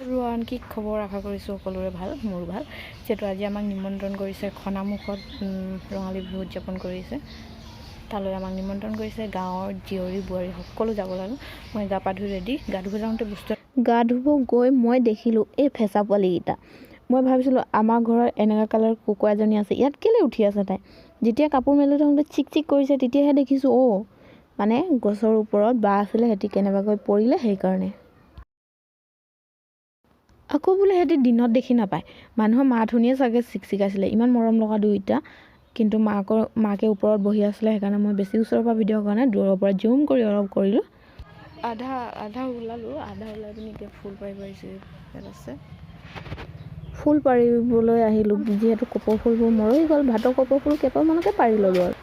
ৰোৱান কি খবৰ? আশা কৰিছোঁ সকলোৰে ভাল, মোৰো ভাল। যিহেতু আজি আমাক নিমন্ত্ৰণ কৰিছে, খনামুখত ৰঙালী বিহু উদযাপন কৰিছে, তালৈ আমাক নিমন্ত্ৰণ কৰিছে। গাঁৱৰ জীয়ৰী বোৱাৰী সকলো যাব লাগে। মই গা পা ধুই ৰেডি। গা ধুব যাওঁতে বস্তু গা ধুব গৈ মই দেখিলোঁ এই ফেঁচা পোৱালিকেইটা। মই ভাবিছিলোঁ আমাৰ ঘৰত এনেকুৱা কালাৰ কুকুৰা এজনী আছে, ইয়াত কেলৈ উঠি আছে তাই? যেতিয়া কাপোৰ মেলি থাকোঁতে চিক চিক কৰিছে, তেতিয়াহে দেখিছোঁ অ' মানে গছৰ ওপৰত বাঁহ আছিলে, সিহঁতি কেনেবাকৈ পৰিলে সেইকাৰণে। আকৌ বোলে সিহঁতি দিনত দেখি নাপায়, মানুহৰ মাত শুনিয়ে চাগে চিকচিকাইছিলে। ইমান মৰম লগা দুইটা, কিন্তু মাকে ওপৰত বহি আছিলে, সেইকাৰণে মই বেছি ওচৰৰ পৰা ভিডিঅ' কৰা নাই, দূৰৰ পৰা জুম কৰি অলপ কৰিলোঁ। আধা আধা ওলালোঁ, আধা ওলাই পিনি এতিয়া ফুল পাৰিব আহিছোঁ। ইয়াত আছে ফুল পাৰিবলৈ আহিলোঁ, যিহেতু কপৌ ফুলবোৰ মৰহি গ'ল, ভাটৌ কপৌ ফুল কেইপাহমানকে পাৰি ল'লোঁ আৰু।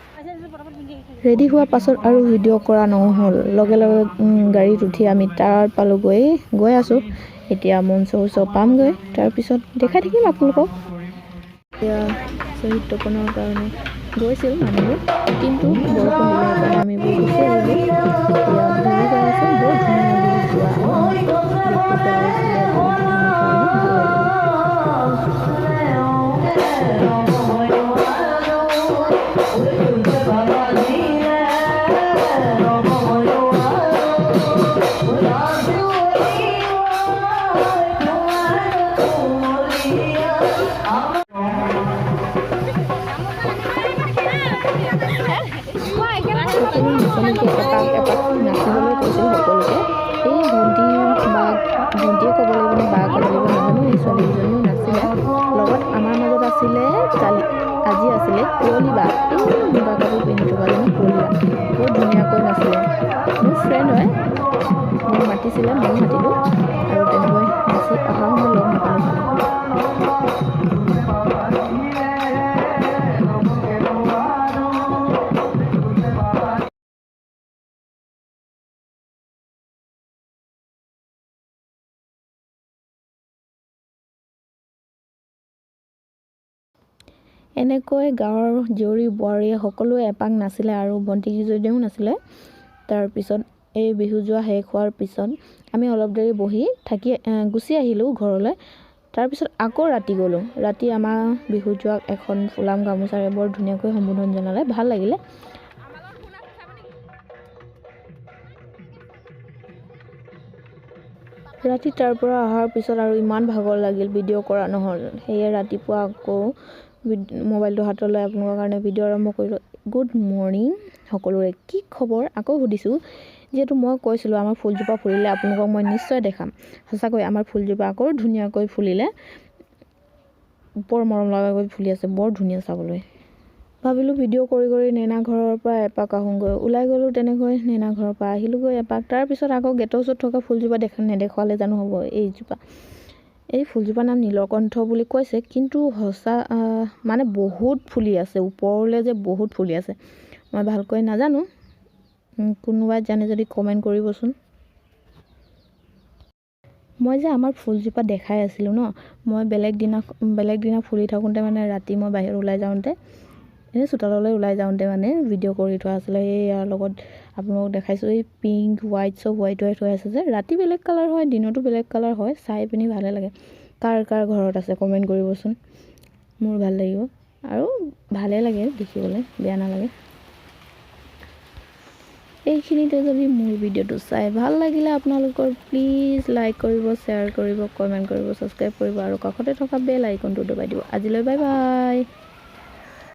ৰেডি হোৱাৰ পাছত আৰু ভিডিঅ' কৰা নহ'ল। লগে লগে গাড়ীত উঠি আমি তাৰ পালোগৈ, গৈ আছোঁ এতিয়া মঞ্চৰ ওচৰ পামগৈ, তাৰপিছত দেখাই থাকিম আপোনালোকক। এতিয়া শ্বহীদ তপনৰ কাৰণে গৈছিল মানুহবোৰ, কিন্তু বৰষুণ দিলে, সেইকাৰণে আমি গুচি আহিলোঁ। এতিয়া বিহু গাই আছে, বৰ ধুনীয়া বিহু গোৱা গাইছিলে, কাৰণে ভাল লাগিলে। সকলো নাচনীকে এপাক এপাক নাচিবলৈ কৈছিল সকলোকে। এই ভণ্টি বা ভণ্টিয়ে ক'ব লাগিব নে বা ক'ব লাগিব নাজানো, এই ছোৱালীকেইজনীও নাচিলে। লগত আমাৰ মাজত আছিলে কালি আজি আছিলে কুঁৱলী বা, এই মুগা কাপোৰ পিন্ধি থকাজনী কুঁৱলী বা, বহুত ধুনীয়াকৈ নাচিলে। মোৰ ফ্ৰেণ্ড হয়, মোক মাতিছিলে, ময়ো মাতিলোঁ। আৰু তেনেকৈ নাচি অহা সময়ত লগ নাপালোঁ খালি। এনেকৈ গাঁৱৰ জীয়ৰী বোৱাৰীয়ে সকলোৱে এপাক নাচিলে আৰু ভণ্টিকেইজনীও নাচিলে। তাৰপিছত এই বিহু যোৱা শেষ হোৱাৰ পিছত আমি অলপ দেৰি বহি থাকি গুচি আহিলোঁ ঘৰলৈ। তাৰপিছত আকৌ ৰাতি গ'লোঁ। ৰাতি আমাৰ বিহু যোৱাক এখন ফুলাম গামোচাৰে বৰ ধুনীয়াকৈ সম্বোধন জনালে, ভাল লাগিলে। ৰাতি তাৰ পৰা অহাৰ পিছত আৰু ইমান ভাগৰ লাগিল, ভিডিঅ' কৰা নহ'ল। সেয়ে ৰাতিপুৱা আকৌ মোবাইলটো হাতত লৈ আপোনালোকৰ কাৰণে ভিডিঅ' আৰম্ভ কৰিলোঁ। গুড মৰ্ণিং সকলোৰে, কি খবৰ আকৌ সুধিছোঁ। যিহেতু মই কৈছিলোঁ আমাৰ ফুলজোপা ফুলিলে আপোনালোকক মই নিশ্চয় দেখাম। সঁচাকৈ আমাৰ ফুলজোপা আকৌ ধুনীয়াকৈ ফুলিলে, বৰ মৰম লগাকৈ ফুলি আছে, বৰ ধুনীয়া চাবলৈ। ভাবিলোঁ ভিডিঅ' কৰি কৰি নেনা ঘৰৰ পৰা এপাক আহোঁগৈ, ওলাই গ'লোঁ তেনেকৈ নেনা ঘৰৰ পৰা আহিলোঁগৈ এপাক। তাৰপিছত আকৌ গেটৰ ওচৰত থকা ফুলজোপা দেখা নেদেখুৱালে জানো হ'ব। এইজোপা, এই ফুলজোপাৰ নাম নীলকণ্ঠ বুলি কৈছে, কিন্তু সঁচা মানে বহুত ফুলি আছে, ওপৰলৈ যে বহুত ফুলি আছে। মই ভালকৈ নাজানো, কোনোবাই জানে যদি কমেণ্ট কৰিবচোন। মই যে আমাৰ ফুলজোপা দেখাই আছিলোঁ ন, মই বেলেগ দিনা ফুলি থাকোঁতে মানে ৰাতি মই বাহিৰত ওলাই যাওঁতে, এনেই চোতাললৈ ওলাই যাওঁতে মানে ভিডিঅ' কৰি থোৱা আছিলে। এই ইয়াৰ লগত আপোনালোকক দেখাইছোঁ, এই পিংক হোৱাইট চব হোৱাইট হোৱাইট হৈ আছে যে। ৰাতি বেলেগ কালাৰ হয়, দিনতো বেলেগ কালাৰ হয়, চাই পিনি ভালে লাগে। কাৰ কাৰ ঘৰত আছে কমেণ্ট কৰিবচোন, মোৰ ভাল লাগিব আৰু ভালে লাগে দেখিবলৈ, বেয়া নালাগে। এইখিনিতে যদি মোৰ ভিডিঅ'টো চাই ভাল লাগিলে আপোনালোকৰ, প্লিজ লাইক কৰিব, শ্বেয়াৰ কৰিব, কমেণ্ট কৰিব, ছাবস্ক্ৰাইব কৰিব আৰু কাষতে থকা বেল আইকনটো দবাই দিব। আজিলৈ বাই বাই।